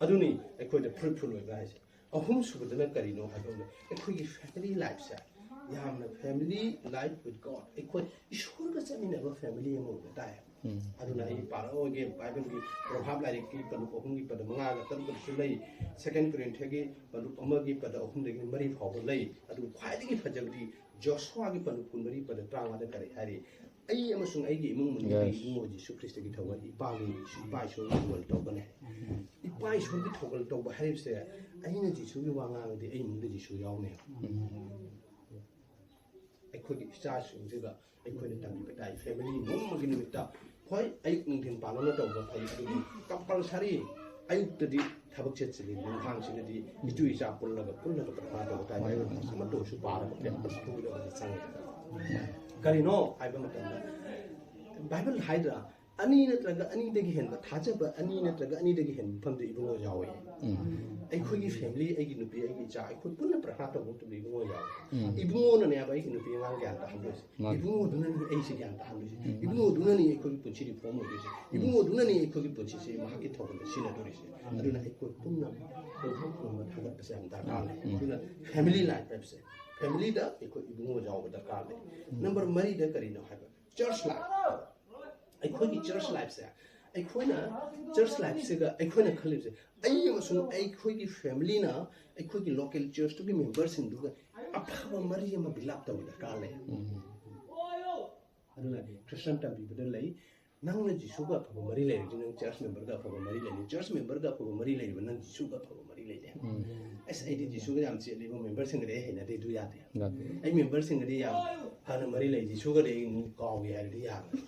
ꯑꯗꯨꯅꯤ ꯑꯩꯈꯣꯏꯗ fruitful ꯑꯣꯏꯕ ꯍꯥꯏꯁꯦ꯫ ꯑꯍꯨꯝ ꯁꯨꯕꯗꯅ ꯀꯔꯤꯅꯣ ꯍꯥꯏꯕ ꯃꯇꯝꯗ, ꯑꯩꯈꯣꯏꯒꯤ family lifeꯁꯦ ꯌꯥꯝꯅ family life with God, ꯑꯩꯈꯣꯏ ꯏꯁꯣꯔꯒ ꯆꯠꯃꯤꯟꯅꯕ family ꯑꯃ ꯑꯣꯏꯕ ꯇꯥꯏ꯫ ꯎꯝ꯫ ꯑꯗꯨꯅ ꯑꯩ ꯄꯥꯔꯛꯑꯣꯏꯒꯦ, ꯕꯥꯏꯕꯜꯒꯤ ꯄ꯭ꯔꯣꯚꯥꯔꯕ ꯂꯥꯏꯔꯤꯛꯀꯤ ꯄꯟꯗꯨꯞ ꯑꯍꯨꯝꯒꯤ ꯄꯗ ꯃꯉꯥꯒ ꯇꯔꯨꯛꯀꯁꯨ ꯂꯩ, Second Corinthians ꯒꯤ ꯄꯟꯗꯨꯞ ꯑꯃꯒꯤ ꯄꯗ ꯑꯍꯨꯝꯗꯒꯤ ꯃꯔꯤ ꯐꯥꯎꯕ ꯂꯩ꯫ ꯑꯗꯨ ꯈ꯭ꯋꯥꯏꯗꯒꯤ ꯐꯖꯕꯗꯤ ꯖꯣꯁꯨꯋꯥꯒꯤ ꯄꯟꯗꯨꯞ ꯀꯨꯟꯃꯔꯤ ꯄꯗ ꯇꯔꯥꯃꯉꯥꯗ ꯀꯔꯤ ꯍꯥꯏꯔꯤ? ꯑꯩ ꯑꯃꯁꯨꯡ ꯑꯩꯒꯤ ꯏꯃꯨꯡ ꯃꯅꯨꯡꯒꯤ ꯏꯕꯨꯡꯉꯣ ꯖꯤꯁꯨ ꯈ꯭ꯔꯤꯁꯇꯒꯤ ꯊꯧꯒꯜ, ꯏꯄꯥꯒꯤ, ꯏꯄꯥ ꯏꯁꯣꯔꯒꯤ ꯊꯧꯒꯜ ꯇꯧꯒꯅꯤ꯫ ꯏꯄꯥ ꯏꯁꯣꯔꯒꯤ ꯊꯧꯒꯜ ꯇꯧꯕ ꯍꯥꯏꯔꯤꯕꯁꯦ, ꯑꯩꯅ ꯖꯤꯁꯨꯒꯤ ꯋꯥ ꯉꯥꯡꯉꯗꯤ ꯑꯩ ꯏꯃꯨꯡꯗ ꯖꯤꯁꯨ ꯌꯥꯎꯅꯦꯕ꯫ ꯑꯩꯈꯣꯏꯒꯤ ꯏꯆꯥꯁꯤꯡꯁꯤꯒ ꯑꯩꯈꯣꯏꯅ ꯇꯝꯕꯤꯕ ꯇꯥꯏ꯫ ꯐꯦꯃꯤꯂꯤ ꯅꯣꯡꯃꯒꯤ ꯅꯨꯃꯤꯠꯇ, ꯍꯣꯏ, ꯑꯌꯨꯛ ꯅꯨꯡꯊꯤꯟ ꯄꯥꯜꯂꯒ ꯇꯧꯕ ꯐꯩ, ꯑꯗꯨꯕꯨ ꯀꯝꯄꯜꯁꯔꯤ ꯑꯌꯨꯛꯇꯗꯤ ꯊꯕꯛ ꯆꯦꯠꯁꯤꯜꯂꯤ, ꯅꯨꯡꯗꯥꯡꯁꯤꯗꯗꯤ ꯏꯇꯨ ꯏꯆꯥ ꯄꯨꯜꯂꯒ, ꯄꯨꯜꯂꯒ ꯄ꯭ꯔꯊꯅꯥ ꯇꯧꯕ ꯇꯥꯏ꯫ ꯑꯃꯠꯇ ꯑꯣꯏꯔꯁꯨ ꯄꯥꯔꯒ ꯐꯦꯃꯤꯂꯤ ꯄꯨꯜꯂꯒ ꯆꯪꯉꯦ꯫ ꯀꯔꯤꯅꯣ ꯍꯥꯏꯕ ꯃꯇꯝꯗ, ꯕꯥꯏꯕꯜ ꯍꯥꯏꯗ꯭ꯔꯥ, ꯑꯅꯤ ꯅꯠꯇ꯭ꯔꯒ ꯑꯅꯤꯗꯒꯤ ꯍꯦꯟꯕ, ꯊꯥꯖꯕ ꯑꯅꯤ ꯅꯠꯇ꯭ꯔꯒ ꯑꯅꯤꯗꯒꯤ ꯍꯦꯟꯕ ꯃꯐꯝꯗ ꯏꯕꯨꯡꯉꯣ ꯌꯥꯎꯋꯦ꯫ ꯑꯩꯈꯣꯏꯒꯤ ꯐꯦꯃꯤꯂꯤ, ꯑꯩꯒꯤ ꯅꯨꯄꯤ, ꯑꯩꯒꯤ ꯏꯆꯥ, ꯑꯩꯈꯣꯏ ꯄꯨꯟꯅ ꯄ꯭ꯔꯊꯅꯥ ꯇꯧꯕ ꯃꯇꯝꯗ ꯏꯕꯨꯡꯉꯣ ꯌꯥꯎꯋꯦ꯫ ꯏꯕꯨꯡꯉꯣꯗꯨꯅꯅꯦꯕ ꯑꯩꯒꯤ ꯅꯨꯄꯤ ꯑꯉꯥꯡ ꯒ꯭ꯌꯥꯟ ꯇꯥꯍꯟꯗꯣꯏꯁꯦ꯫ ꯏꯕꯨꯡꯉꯣꯗꯨꯅꯅꯤ ꯑꯩꯁꯦ ꯒ꯭ꯌꯥꯟ ꯇꯥꯍꯟꯗꯣꯏꯁꯦ꯫ ꯏꯕꯨꯡꯉꯣꯗꯨꯅꯅꯤ ꯑꯩꯈꯣꯏꯒꯤ ꯄꯨꯟꯁꯤ ꯔꯤꯐꯣꯔꯝ ꯑꯣꯏꯗꯣꯏꯁꯦ꯫ ꯏꯕꯨꯡꯉꯣꯗꯨꯅꯅꯤ ꯑꯩꯈꯣꯏꯒꯤ ꯄꯨꯟꯁꯤꯁꯦ ꯃꯍꯥꯛꯀꯤ ꯊꯧꯒꯜꯗ ꯁꯤꯖꯤꯟꯅꯗꯣꯔꯤꯁꯦ꯫ ꯑꯗꯨꯅ ꯑꯩꯈꯣꯏ ꯄꯨꯝꯅ ꯈꯣꯡꯊꯥꯡ ꯄꯨꯝꯅꯃꯛ ꯊꯥꯒꯠꯄꯁꯦ ꯌꯥꯝ ꯗꯔꯀꯥꯔ ꯂꯩ꯫ ꯑꯗꯨꯅ ꯐꯦꯃꯤꯂꯤ ꯂꯥꯏꯐ ꯍꯥꯏꯕꯁꯦ, ꯐꯦꯃꯤꯂꯤꯗ ꯑꯩꯈꯣꯏ ꯏꯕꯨꯡꯉꯣ ꯌꯥꯎꯕ ꯗꯔꯀꯥꯔ ꯂꯩ꯫ ꯅꯝꯕꯔ ꯃꯔꯤꯗ ꯀꯔꯤꯅꯣ ꯍꯥꯏꯕ, ꯆꯔꯆ ꯂꯥꯏꯐ꯫ ꯑꯩꯈꯣꯏꯒꯤ ꯆꯔꯆ ꯂꯥꯏꯐꯁꯦ, ꯑꯩꯈꯣꯏꯅ ꯆꯔꯆ ꯂꯥꯏꯐꯁꯤꯒ ꯑꯩꯈꯣꯏꯅ ꯈꯜꯂꯤꯕꯁꯦ, ꯑꯩ ꯑꯃꯁꯨꯡ ꯑꯩꯈꯣꯏꯒꯤ ꯐꯦꯃꯤꯂꯤꯅ ꯑꯩꯈꯣꯏꯒꯤ ꯂꯣꯀꯦꯜ ꯆꯔꯆꯇꯨꯒꯤ ꯃꯦꯝꯕꯔꯁꯤꯡꯗꯨꯒ ꯑꯐꯕ ꯃꯔꯤ ꯑꯃ ꯕꯤꯜ ꯑꯞ ꯇꯧꯕ ꯗꯔꯀꯥꯔ ꯂꯩ꯫ ꯑꯗꯨꯅ ꯈ꯭ꯔꯤꯁꯇꯟ ꯇꯝꯕꯤꯕꯗ ꯂꯩ, ꯅꯪꯅ ꯖꯤꯁꯨꯒ ꯑꯐꯕ ꯃꯔꯤ ꯂꯩꯔꯗꯤ ꯅꯪ ꯆꯔꯆ ꯃꯦꯝꯕꯔꯒ ꯑꯐꯕ ꯃꯔꯤ ꯂꯩꯅꯤ, ꯆꯔꯆ ꯃꯦꯝꯕꯔꯒ ꯑꯐꯕ ꯃꯔꯤ ꯂꯩꯔꯤꯕ ꯅꯪ ꯖꯤꯁꯨꯒ ꯑꯐꯕ ꯃꯔꯤ ꯂꯩꯅꯤ꯫ ꯑꯁ, ꯑꯩꯗꯤ ꯖꯤꯁꯨꯒ ꯌꯥꯝ ꯆꯦꯠꯂꯤꯕ, ꯃꯦꯝꯕꯔꯁꯤꯡꯒꯗꯤ ꯑꯩ ꯍꯩꯅꯗꯦ, ꯑꯗꯨ ꯌꯥꯗꯦ꯫ ꯑꯩ ꯃꯦꯝꯕꯔꯁꯤꯡꯒꯗꯤ ꯌꯥꯝ ꯐꯅ ꯃꯔꯤ ꯂꯩ, ꯖꯤꯁꯨꯒꯗꯤ ꯑꯩ ꯑꯃꯨꯛ ꯀꯥꯎꯏ ꯍꯥꯏꯔꯗꯤ ꯌꯥꯔꯣꯏ꯫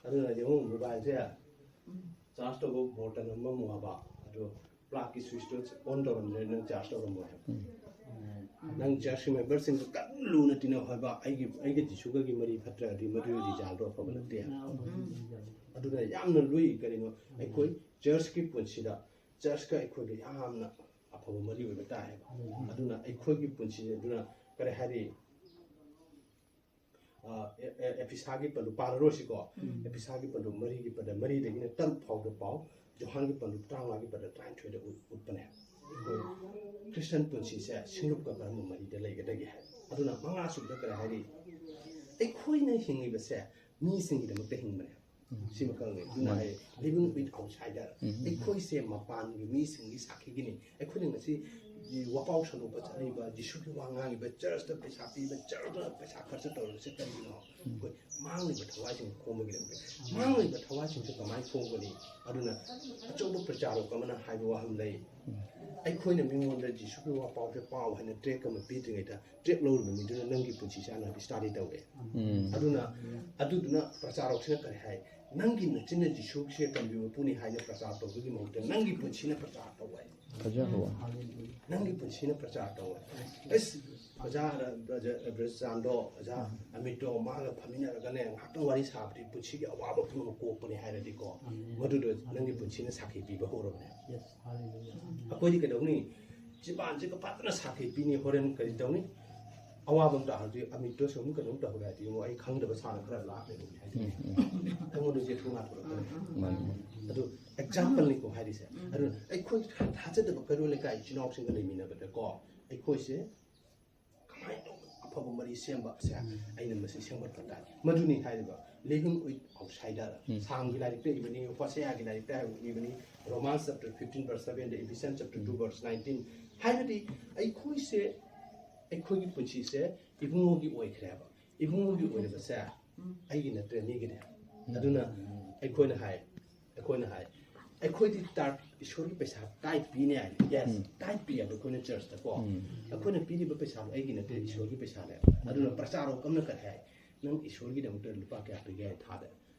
ꯑꯗꯨꯅ ꯌꯦꯡꯉꯨ, ꯃꯣꯕꯥꯏꯜꯁꯦ ꯆꯥꯔꯖ ꯇꯧꯕ ꯕꯣꯇꯟ ꯑꯃ ꯑꯃꯨꯛ ꯍꯥꯞꯄ, ꯑꯗꯨ ꯄ꯭ꯂꯥꯛꯀꯤ ꯁ꯭ꯋꯤꯆꯇꯣ ꯑꯣꯟ ꯇꯧꯔꯝꯗ꯭ꯔꯦ, ꯅꯪ ꯆꯥꯔꯖ ꯇꯧꯔꯝꯃꯣꯏ ꯍꯥꯏꯕ꯫ ꯅꯪ ꯆꯔꯆꯀꯤ ꯃꯦꯝꯕꯔꯁꯤꯡꯒ ꯀꯟꯅ ꯂꯨꯅ ꯇꯤꯟꯅꯧ ꯍꯥꯏꯕ, ꯑꯩꯒꯤ, ꯑꯩꯒ ꯖꯤꯁꯨꯒꯒꯤ ꯃꯔꯤ ꯐꯠꯇ꯭ꯔꯗꯤ ꯃꯗꯨꯒꯤ ꯔꯤꯖꯜꯗꯣ ꯑꯐꯕ ꯅꯠꯇꯦ ꯍꯥꯏꯕ꯫ ꯑꯗꯨꯅ ꯌꯥꯝꯅ ꯂꯨꯏ꯫ ꯀꯔꯤꯅꯣ, ꯑꯩꯈꯣꯏ ꯆꯔꯆꯀꯤ ꯄꯨꯟꯁꯤꯗ ꯆꯔꯆꯀ ꯑꯩꯈꯣꯏꯒ ꯌꯥꯝꯅ ꯑꯐꯕ ꯃꯔꯤ ꯑꯣꯏꯕ ꯇꯥꯏ ꯍꯥꯏꯕ꯫ ꯑꯗꯨꯅ ꯑꯩꯈꯣꯏꯒꯤ ꯄꯨꯟꯁꯤ ꯑꯗꯨꯅ ꯀꯔꯤ ꯍꯥꯏꯔꯤ, ꯑ, ꯑꯦ-, ꯑꯦ-, ꯑꯦꯐꯤꯁꯥꯒꯤ ꯄꯟꯗꯨ ꯄꯥꯔꯔꯣꯏꯁꯤꯀꯣ꯫ ꯑꯦꯐꯤꯁꯥꯒꯤ ꯄꯟꯗꯨ ꯃꯔꯤꯒꯤ ꯄꯗ ꯃꯔꯤꯗꯒꯤꯅ ꯇꯔꯨꯛ ꯐꯥꯎꯗ ꯄꯥꯎ꯫ ꯌꯣꯍꯥꯟꯒꯤ ꯄꯟꯗꯨ ꯇꯔꯥꯃꯉꯥꯒꯤ ꯄꯗ ꯇꯔꯥꯅꯤꯊꯣꯏꯗ ꯎꯠ-, ꯎꯠꯄꯅꯦ꯫ ꯑꯩꯈꯣꯏ ꯈ꯭ꯔꯤꯁꯇꯟ ꯄꯨꯟꯁꯤꯁꯦ ꯁꯤꯡꯂꯨꯞꯀ ꯀꯔꯝꯕ ꯃꯔꯤꯗ ꯂꯩꯒꯗꯒꯦ ꯍꯥꯏ꯫ ꯑꯗꯨꯅ ꯃꯉꯥꯁꯨꯕꯗ ꯀꯔꯤ ꯍꯥꯏꯔꯤ? ꯑꯩꯈꯣꯏꯅ ꯍꯤꯡꯉꯤꯕꯁꯦ ꯃꯤꯁꯤꯡꯒꯤꯗꯃꯛꯇ ꯍꯤꯡꯕꯅꯦ꯫ ꯁꯤꯃ ꯈꯪꯅꯩ꯫ ꯑꯗꯨꯅ ꯍꯥꯏ, living with outsider꯫ ꯑꯩꯈꯣꯏꯁꯦ ꯃꯄꯥꯟꯒꯤ ꯃꯤꯁꯤꯡꯒꯤ ꯁꯥꯈꯤꯒꯤꯅꯤ꯫ ꯑꯩꯈꯣꯏꯅ ꯉꯁꯤ ꯋꯥꯄꯥꯎ ꯁꯟꯗꯣꯛꯄ ꯆꯠꯂꯤꯕ, ꯖꯤꯁꯨꯒꯤ ꯋꯥ ꯉꯥꯡꯉꯤꯕ, ꯆꯔꯆꯇ ꯄꯩꯁꯥ ꯄꯤꯕ, ꯆꯔꯆꯇ ꯄꯩꯁꯥ ꯈꯔꯆ ꯇꯧꯔꯤꯕꯁꯦ ꯀꯔꯤꯒꯤꯅꯣ? ꯑꯩꯈꯣꯏ ꯃꯥꯡꯂꯤꯕ ꯊꯋꯥꯏꯁꯤꯡ ꯈꯣꯝꯕꯒꯤꯗꯃꯛꯇ꯫ ꯃꯥꯡꯂꯤꯕ ꯊꯋꯥꯏꯁꯤꯡꯁꯦ ꯀꯃꯥꯏꯅ ꯈꯣꯝꯒꯅꯤ? ꯑꯗꯨꯅ ꯑꯆꯧꯕ ꯄ꯭ꯔꯆꯥꯔꯣꯛ ꯑꯃꯅ ꯍꯥꯏꯕ ꯋꯥꯍꯩ ꯂꯩ, ꯑꯩꯈꯣꯏꯅ ꯃꯤꯉꯣꯟꯗ ꯖꯤꯁꯨꯒꯤ ꯋꯥ ꯄꯥꯎꯁꯦ ꯄꯥꯎ ꯍꯥꯏꯅ ꯇ꯭ꯔꯦꯛ ꯑꯃ ꯄꯤꯗ꯭ꯔꯤꯉꯩꯗ, ꯇ꯭ꯔꯦꯛ ꯂꯧꯔꯤꯕ ꯃꯤꯗꯨꯅ ꯅꯪꯒꯤ ꯄꯨꯟꯁꯤꯁꯦ ꯍꯥꯟꯅ ꯁ꯭ꯇꯗꯤ ꯇꯧꯔꯦ꯫ ꯎꯝ꯫ ꯑꯗꯨꯅ, ꯑꯗꯨꯗꯨꯅ ꯄ꯭ꯔꯆꯥꯔꯣꯛꯁꯤꯅ ꯀꯔꯤ ꯍꯥꯏ? ꯅꯪꯒꯤ ꯅꯆꯤꯟꯅ ꯖꯤꯁꯨꯁꯦ ꯀꯟꯕꯤꯕ ꯃꯄꯨꯅꯤ ꯍꯥꯏꯅ ꯄ꯭ꯔꯆꯥꯔ ꯇꯧꯕꯒꯤ ꯃꯍꯨꯠꯇ ꯅꯪꯒꯤ ꯄꯨꯟꯁꯤꯅ ꯄ꯭ꯔꯆꯥꯔ ꯇꯧ ꯍꯥꯏ꯫ ꯐꯖꯕ ꯋꯥ꯫ ꯅꯪꯒꯤ ꯄꯨꯟꯁꯤꯅ ꯄ꯭ꯔꯆꯥꯔ ꯇꯧ ꯍꯥꯏ꯫ ꯑꯁ, ꯑꯣꯖꯥ ꯔ-, ꯔ-, ꯔ-, ꯕ꯭ꯔꯖꯆꯥꯟꯗꯣ, ꯑꯣꯖꯥ ꯑꯃꯤꯠꯇꯣ, ꯃꯥꯒ ꯐꯝꯃꯤꯟꯅꯔꯒꯅꯦ, ꯉꯥꯏꯍꯥꯛꯇꯪ ꯋꯥꯔꯤ ꯁꯥꯕꯗꯤ ꯄꯨꯟꯁꯤꯒꯤ ꯑꯋꯥꯕ ꯄꯨꯝꯅꯃꯛ ꯀꯣꯛꯄꯅꯦ ꯍꯥꯏꯔꯗꯤꯀꯣ, ꯃꯗꯨꯗꯣ ꯅꯪꯒꯤ ꯄꯨꯟꯁꯤꯅ ꯁꯥꯈꯤ ꯄꯤꯕ ꯍꯧꯔꯕꯅꯦ꯫ ꯑꯩꯈꯣꯏꯗꯤ ꯀꯩꯗꯧꯅꯤ? ꯆꯤꯕꯥꯟꯁꯤꯒ ꯐꯖꯅ ꯁꯥꯈꯤ ꯄꯤꯅꯤ, ꯍꯣꯔꯦꯟ ꯀꯔꯤ ꯇꯧꯅꯤ? ꯑꯋꯥꯕ ꯑꯃ ꯇꯥꯔꯗꯤ ꯑꯃꯤꯠꯇꯣ ꯁꯨꯝ ꯀꯩꯅꯣꯝ ꯇꯧꯔꯦ ꯍꯥꯏꯗꯤ, ꯑꯃꯨꯛ ꯑꯩ ꯈꯪꯗꯕ ꯁꯥꯅ ꯈꯔ ꯂꯥꯛꯂꯦ ꯍꯥꯏꯗꯤ, ꯎꯝ, ꯎꯝ꯫ ꯑꯩꯉꯣꯟꯗ ꯆꯦꯊꯨ ꯉꯥꯛꯄ꯫ ꯃꯥꯅꯤ, ꯃꯥꯅꯤ꯫ ꯑꯗꯨ ꯑꯦꯛꯖꯥꯝꯄꯜꯅꯤꯀꯣ ꯍꯥꯏꯔꯤꯁꯦ꯫ ꯑꯗꯨꯅ ꯑꯩꯈꯣꯏ ꯊꯥꯖꯗꯕ ꯀꯩꯔꯣꯜ ꯂꯩꯀꯥꯏ ꯏꯆꯤꯟ ꯏꯅꯥꯎꯁꯤꯡꯒ ꯂꯩꯃꯤꯟꯅꯕꯗꯀꯣ, ꯑꯩꯈꯣꯏꯁꯦ ꯀꯃꯥꯏꯅ ꯇꯧꯕ ꯑꯐꯕ ꯃꯔꯤ ꯁꯦꯝꯕ ꯑꯁꯦ ꯑꯩꯅ ꯃꯁꯤ ꯁꯦꯝꯒꯠꯄ ꯇꯥꯏ꯫ ꯃꯗꯨꯅꯤ ꯍꯥꯏꯔꯤꯕ living with outsider꯫ ꯎꯝ꯫ ꯁꯥꯝꯒꯤ ꯂꯥꯏꯔꯤꯛꯇ ꯏꯕꯅꯤ, ꯍꯣꯁꯦꯌꯥꯒꯤ ꯂꯥꯏꯔꯤꯛꯇ ꯏꯕꯅꯤ, Romans chapter fifteen verse seven, Ephesians chapter two verse nineteen꯫ ꯍꯥꯏꯕꯗꯤ ꯑꯩꯈꯣꯏꯁꯦ, ꯑꯩꯈꯣꯏꯒꯤ ꯄꯨꯟꯁꯤꯁꯦ ꯏꯕꯨꯡꯉꯣꯒꯤ ꯑꯣꯏꯈ꯭ꯔꯦꯕ꯫ ꯏꯕꯨꯡꯉꯣꯒꯤ ꯑꯣꯏꯔꯤꯕꯁꯦ ꯑꯩꯒꯤ ꯅꯠꯇ꯭ꯔꯦ, ꯃꯤꯒꯤꯅꯦ꯫ ꯑꯗꯨꯅ ꯑꯩꯈꯣꯏꯅ ꯍꯥꯏ, ꯑꯩꯈꯣꯏꯅ ꯍꯥꯏ, ꯑꯩꯈꯣꯏꯗꯤ ꯇꯥ-, ꯏꯁꯣꯔꯒꯤ ꯄꯩꯁꯥ ꯇꯥꯏꯠ ꯄꯤꯅꯦ ꯍꯥꯏ꯫ Yes, ꯎꯝ꯫ ꯇꯥꯏꯠ ꯄꯤꯌꯦꯕ ꯑꯩꯈꯣꯏꯅ ꯆꯔꯆꯇꯀꯣ꯫ ꯎꯝ꯫ ꯑꯩꯈꯣꯏꯅ ꯄꯤꯔꯤꯕ ꯄꯩꯁꯥꯗꯣ ꯑꯩꯒꯤ ꯅꯠꯇꯦ, ꯏꯁꯣꯔꯒꯤ ꯄꯩꯁꯥꯅꯦ꯫ ꯑꯗꯨꯅ ꯄ꯭ꯔꯆꯥꯔꯣꯛ ꯑꯃꯅ ꯀꯔꯤ ꯍꯥꯏ? "ꯅꯪ ꯏꯁꯣꯔꯒꯤꯗꯃꯛꯇ ꯂꯨꯄꯥ ꯀꯌꯥ ꯄꯤꯒꯦ ꯍꯥꯏ ꯊꯥꯗ?"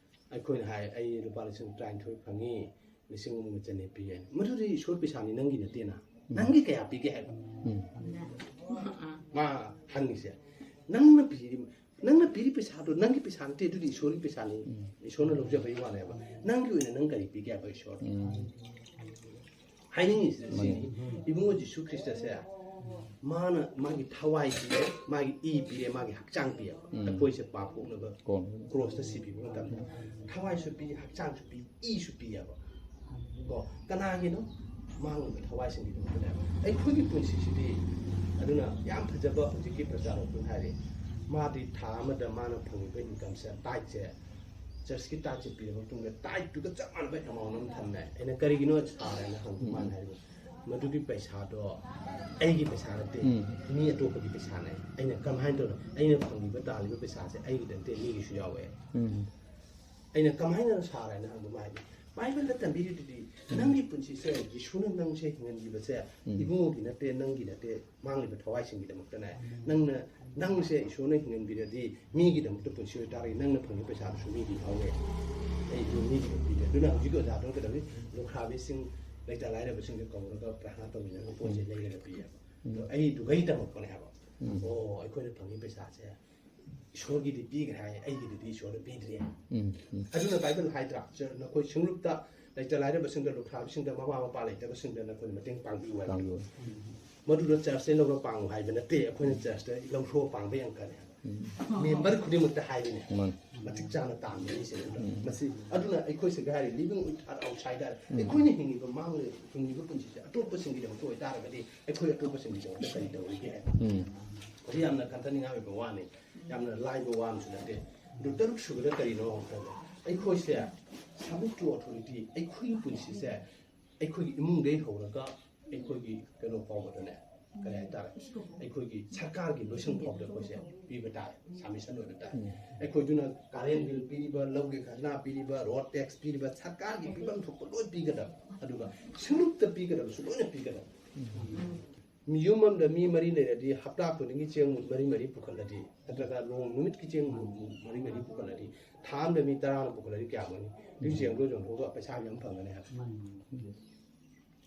ꯑꯩꯈꯣꯏꯅ ꯍꯥꯏ, "ꯑꯩ ꯂꯨꯄꯥ ꯂꯤꯁꯤꯡ ꯇꯔꯥꯅꯤꯊꯣꯏ ꯐꯪꯉꯤ, ꯂꯤꯁꯤꯡ ꯑꯃꯒ ꯆꯅꯤ ꯄꯤꯒꯦ" ꯍꯥꯏ꯫ ꯃꯗꯨꯗꯤ ꯏꯁꯣꯔ ꯄꯩꯁꯥꯅꯤ, ꯅꯪꯒꯤ ꯅꯠꯇꯦꯅ꯫ ꯎꯝ꯫ ꯅꯪꯒꯤ ꯀꯌꯥ ꯄꯤꯒꯦ ꯍꯥꯏꯕ? ꯎꯝ꯫ ꯃꯥ ꯍꯪꯉꯤꯁꯦ, ꯅꯪꯅ ꯄꯤꯔꯤ-, ꯅꯪꯅ ꯄꯤꯔꯤ ꯄꯩꯁꯥꯗꯣ ꯅꯪꯒꯤ ꯄꯩꯁꯥ ꯅꯠꯇꯦ, ꯑꯗꯨꯗꯤ ꯏꯁꯣꯔꯒꯤ ꯄꯩꯁꯥꯅꯤ꯫ ꯎꯝ꯫ ꯏꯁꯣꯔꯅ ꯂꯧꯖꯕꯒꯤ ꯋꯥꯅꯦꯕ꯫ ꯅꯪꯒꯤ ꯑꯣꯏꯅ ꯅꯪ ꯀꯔꯤ ꯄꯤꯒꯦ ꯍꯥꯏꯕ ꯏꯁꯣꯔ? ꯎꯝ꯫ ꯍꯥꯏꯅꯤꯡꯉꯤꯁꯤꯗ ꯃꯥꯅꯤ꯫ ꯁꯤꯅꯤ, ꯏꯕꯨꯡꯉꯣ ꯖꯤꯁꯨ ꯈ꯭ꯔꯤꯁꯇꯁꯦ, ꯃꯥꯅ ꯃꯥꯒꯤ ꯊꯋꯥꯏ ꯄꯤꯔꯦ, ꯃꯥꯒꯤ ꯏ ꯄꯤꯔꯦ, ꯃꯥꯒꯤ ꯍꯛꯆꯥꯡ ꯄꯤꯔꯦ꯫ ꯎꯝ꯫ ꯑꯩꯈꯣꯏꯁꯦ ꯄꯥꯞ ꯀꯣꯛꯅꯕ ꯀꯣꯟ꯫ ꯀ꯭ꯔꯣꯁꯇ ꯁꯤꯕꯤꯕ ꯃꯇꯝꯗ ꯊꯋꯥꯏꯁꯨ ꯄꯤ, ꯍꯛꯆꯥꯡꯁꯨ ꯄꯤ, ꯏꯁꯨ ꯄꯤꯌꯦꯕ꯫ ꯀꯣ, ꯀꯅꯥꯒꯤꯅꯣ? ꯃꯥꯡꯂꯤꯕ ꯊꯋꯥꯏꯁꯤꯡꯒꯤꯗꯃꯛꯇꯅꯦꯕ꯫ ꯑꯩꯈꯣꯏꯒꯤ ꯄꯨꯟꯁꯤꯁꯤꯗꯤ, ꯑꯗꯨꯅ ꯌꯥꯝ ꯐꯖꯕ ꯍꯧꯖꯤꯛꯀꯤ ꯄ꯭ꯔꯆꯥꯔꯣꯛꯇꯨꯅ ꯍꯥꯏꯔꯦ, ꯃꯥꯗꯤ ꯊꯥ ꯑꯃꯗ ꯃꯥꯅ ꯐꯪꯉꯤꯕ ꯏꯟꯀꯝꯁꯦ, ꯇꯥꯏꯠꯁꯦ, ꯆꯔꯆꯀꯤ ꯇꯥꯏꯠꯁꯦ ꯄꯤꯔꯕ ꯃꯇꯨꯡꯗ ꯇꯥꯏꯠꯇꯨꯒ ꯆꯞ ꯃꯥꯟꯅꯕ ꯑꯦꯃꯥꯎꯟ ꯑꯃ ꯊꯝꯃꯦ꯫ ꯑꯩꯅ, "ꯀꯔꯤꯒꯤꯅꯣ ꯁꯥꯔ?" ꯍꯥꯏꯅ ꯍꯪꯕ, ꯃꯥꯅ ꯍꯥꯏꯔꯤꯕ, ꯃꯗꯨꯒꯤ ꯄꯩꯁꯥꯗꯣ ꯑꯩꯒꯤ ꯄꯩꯁꯥ ꯅꯠꯇꯦ, ꯎꯝ꯫ ꯃꯤ ꯑꯇꯣꯞꯄꯒꯤ ꯄꯩꯁꯥꯅꯦ꯫ ꯑꯩꯅ ꯀꯃꯥꯏꯅ ꯇꯧꯅ, ꯑꯩꯅ ꯐꯪꯉꯤꯕ, ꯇꯥꯜꯂꯤꯕ ꯄꯩꯁꯥꯁꯦ ꯑꯩꯒꯤꯗ ꯅꯠꯇꯦ, ꯃꯤꯒꯤꯁꯨ ꯌꯥꯎꯋꯦ꯫ ꯎꯝ꯫ ꯑꯩꯅ ꯀꯃꯥꯏꯅ ꯁꯥꯔꯦꯅ ꯍꯪꯕ ꯃꯥ ꯍꯥꯏꯗꯤ, ꯕꯥꯏꯕꯜꯗ ꯇꯝꯕꯤꯔꯤꯗꯨꯗꯤ ꯅꯪꯒꯤ ꯄꯨꯟꯁꯤꯁꯦ ꯌꯦꯁꯨꯅ ꯅꯪꯁꯦ ꯍꯤꯡꯍꯟꯈꯤꯕꯁꯦ ꯎꯝ꯫ ꯏꯕꯨꯡꯉꯣꯒꯤ ꯅꯠꯇꯦ, ꯅꯪꯒꯤ ꯅꯠꯇꯦ, ꯃꯥꯡꯂꯤꯕ ꯊꯋꯥꯏꯁꯤꯡꯒꯤꯗꯃꯛꯇꯅꯦ꯫ ꯅꯪꯅ, ꯅꯪꯁꯦ ꯏꯁꯣꯔꯅ ꯍꯤꯡꯍꯟꯕꯤꯔꯗꯤ ꯃꯤꯒꯤꯗꯃꯛꯇ ꯄꯨꯟꯁꯤ ꯑꯣꯏꯇꯥꯔꯒꯗꯤ ꯅꯪꯅ ꯐꯪꯉꯤ ꯄꯩꯁꯥꯗꯨꯁꯨ ꯃꯤꯒꯤ ꯐꯥꯎꯔꯦ, ꯑꯩꯁꯨ ꯃꯤꯒꯤ ꯄꯤꯗꯦ꯫ ꯑꯗꯨꯅ ꯍꯧꯖꯤꯛꯀꯤ ꯑꯣꯖꯥꯗꯨꯅ ꯀꯩꯗꯧꯅꯤ? ꯂꯨꯈ꯭ꯔꯥꯕꯤꯁꯤꯡ, ꯂꯩꯇ ꯂꯥꯏꯔꯕꯁꯤꯡꯁꯦ ꯀꯧꯔꯒ ꯄ꯭ꯔꯥꯊꯅꯥ ꯇꯧꯃꯤꯟꯅꯔꯒ ꯄꯣꯠꯁꯦ ꯂꯩꯔꯒ ꯄꯤꯌꯦꯕ꯫ ꯑꯗꯣ ꯑꯩꯗꯨꯒꯩ ꯇꯝꯃꯛꯄꯅꯦ ꯍꯥꯏꯕ꯫ ꯑꯣ, ꯑꯩꯈꯣꯏꯅ ꯐꯪꯉꯤ ꯄꯩꯁꯥꯁꯦ ꯏꯁꯣꯔꯒꯤꯗꯤ ꯄꯤꯈ꯭ꯔꯦ ꯍꯥꯏ, ꯑꯩꯒꯤꯗꯨꯗꯤ ꯏꯁꯣꯔꯅ ꯄꯤꯗ꯭ꯔꯦ꯫ ꯎꯝ, ꯎꯝ꯫ ꯑꯗꯨꯅ ꯕꯥꯏꯕꯜ ꯍꯥꯏꯗ꯭ꯔꯥ, "ꯆ-, ꯅꯈꯣꯏ ꯁꯤꯡꯂꯨꯞꯇ ꯂꯩꯇ ꯂꯥꯏꯔꯕꯁꯤꯡꯗ, ꯂꯨꯈ꯭ꯔꯥꯕꯁꯤꯡꯗ, ꯃꯃꯥ ꯃꯄꯥ ꯂꯩꯇꯕꯁꯤꯡꯗ ꯅꯈꯣꯏꯅ ꯃꯇꯦꯡ ꯄꯥꯡꯕꯤꯌꯨ" ꯍꯥꯏꯕ꯫ ꯄꯥꯡꯕꯤꯌꯨ꯫ ꯃꯗꯨꯗ ꯆꯔꯆꯇ ꯂꯧꯔ ꯄꯥꯡꯉꯨ ꯍꯥꯏꯕ ꯅꯠꯇꯦ, ꯑꯩꯈꯣꯏꯅ ꯆꯔꯆꯇ ꯂꯧꯊꯣꯛꯑ ꯄꯥꯡꯕ ꯌꯥꯝ ꯀꯜꯂꯦ ꯍꯥꯏꯕ꯫ ꯃꯦꯝꯕꯔ ꯈꯨꯗꯤꯡꯃꯛꯇ ꯍꯥꯏꯔꯤꯅꯦ꯫ ꯃꯥꯅꯤ꯫ ꯃꯇꯤꯛ ꯆꯥꯅ ꯇꯥꯟꯕ ꯃꯤꯁꯤꯡ ꯑꯗꯨꯅ ꯃꯁꯤ, ꯑꯗꯨꯅ ꯑꯩꯈꯣꯏꯁꯤꯡꯗ ꯍꯥꯏꯔꯤ, living with outsider, ꯑꯩꯈꯣꯏꯅ ꯍꯤꯡꯉꯤꯕ ꯃꯥꯡꯂ ꯍꯤꯡꯉꯤꯕ ꯄꯨꯟꯁꯤꯁꯦ ꯑꯇꯣꯞꯄꯁꯤꯡꯒꯤꯗꯃꯛꯇ ꯑꯣꯏꯇꯥꯔꯒꯗꯤ ꯑꯩꯈꯣꯏ ꯑꯇꯣꯞꯄꯁꯤꯡꯒꯤꯗꯃꯛꯇ ꯀꯔꯤ ꯇꯧꯔꯤꯒꯦ ꯍꯥꯏꯕ꯫ ꯎꯝ꯫ ꯃꯁꯤ ꯌꯥꯝꯅ ꯈꯟꯊꯅꯤꯡꯉꯥꯏ ꯑꯣꯏꯕ ꯋꯥꯅꯤ, ꯌꯥꯝꯅ ꯂꯥꯏꯕ ꯋꯥ ꯑꯃꯁꯨ ꯅꯠꯇꯦ꯫ ꯑꯗꯨ ꯇꯔꯨꯛ ꯁꯨꯕꯗ ꯀꯔꯤꯅꯣ ꯍꯥꯏꯕꯗ, ꯑꯩꯈꯣꯏꯁꯦ submit to authority, ꯑꯩꯈꯣꯏꯒꯤ ꯄꯨꯟꯁꯤꯁꯦ ꯑꯩꯈꯣꯏꯒꯤ ꯏꯃꯨꯡꯗꯒꯤ ꯍꯧꯔꯒ ꯑꯩꯈꯣꯏꯒꯤ ꯀꯩꯅꯣ ꯐꯥꯎꯕꯗꯅꯦ, ꯀꯔꯤ ꯍꯥꯏꯇꯥꯔꯦ, ꯑꯩꯈꯣꯏꯒꯤ ꯁꯔꯀꯥꯔꯒꯤ ꯂꯣꯏꯁꯪ ꯐꯥꯎꯕꯗ ꯑꯩꯈꯣꯏꯁꯦ ꯄꯤꯕ ꯇꯥꯔꯦ, submission ꯑꯣꯏꯕ ꯇꯥꯔꯦ꯫ ꯑꯩꯈꯣꯏꯗꯨꯅ current bill ꯄꯤꯔꯤꯕ, ꯂꯧꯒꯤ ꯈꯖꯅꯥ ꯄꯤꯔꯤꯕ, road tax ꯄꯤꯔꯤꯕ, ꯁꯔꯀꯥꯔꯒꯤ ꯄꯤꯐꯝ ꯊꯣꯛꯄ ꯂꯣꯏ ꯄꯤꯒꯗꯕ, ꯑꯗꯨꯒ ꯁꯤꯡꯂꯨꯞꯇ ꯄꯤꯒꯗꯕꯁꯨ ꯂꯣꯏꯅ ꯄꯤꯒꯗꯕ꯫ ꯃꯤ ꯌꯨꯝ ꯑꯃꯗ ꯃꯤ ꯃꯔꯤ ꯂꯩꯔꯗꯤ ꯍꯞꯇꯥ ꯈꯨꯗꯤꯡꯒꯤ ꯆꯦꯡ ꯃꯔꯤ ꯃꯔꯤ ꯄꯨꯈꯠꯂꯗꯤ, ꯅꯠꯇ꯭ꯔꯒ ꯅꯣꯡ ꯅꯨꯃꯤꯠꯀꯤ ꯆꯦꯡ ꯃꯔꯤ ꯃꯔꯤ ꯄꯨꯈꯠꯂꯗꯤ, ꯊꯥ ꯑꯃꯗ ꯃꯤ ꯇꯔꯥꯅ ꯄꯨꯈꯠꯂꯗꯤ ꯀꯌꯥ ꯑꯣꯏꯅꯤ? ꯑꯗꯨꯒꯤ ꯆꯦꯡꯗꯣ ꯌꯣꯟꯊꯣꯛꯑꯒ ꯄꯩꯁꯥ ꯃꯌꯥꯝ ꯐꯪꯒꯅꯤ ꯍꯥꯏꯕ꯫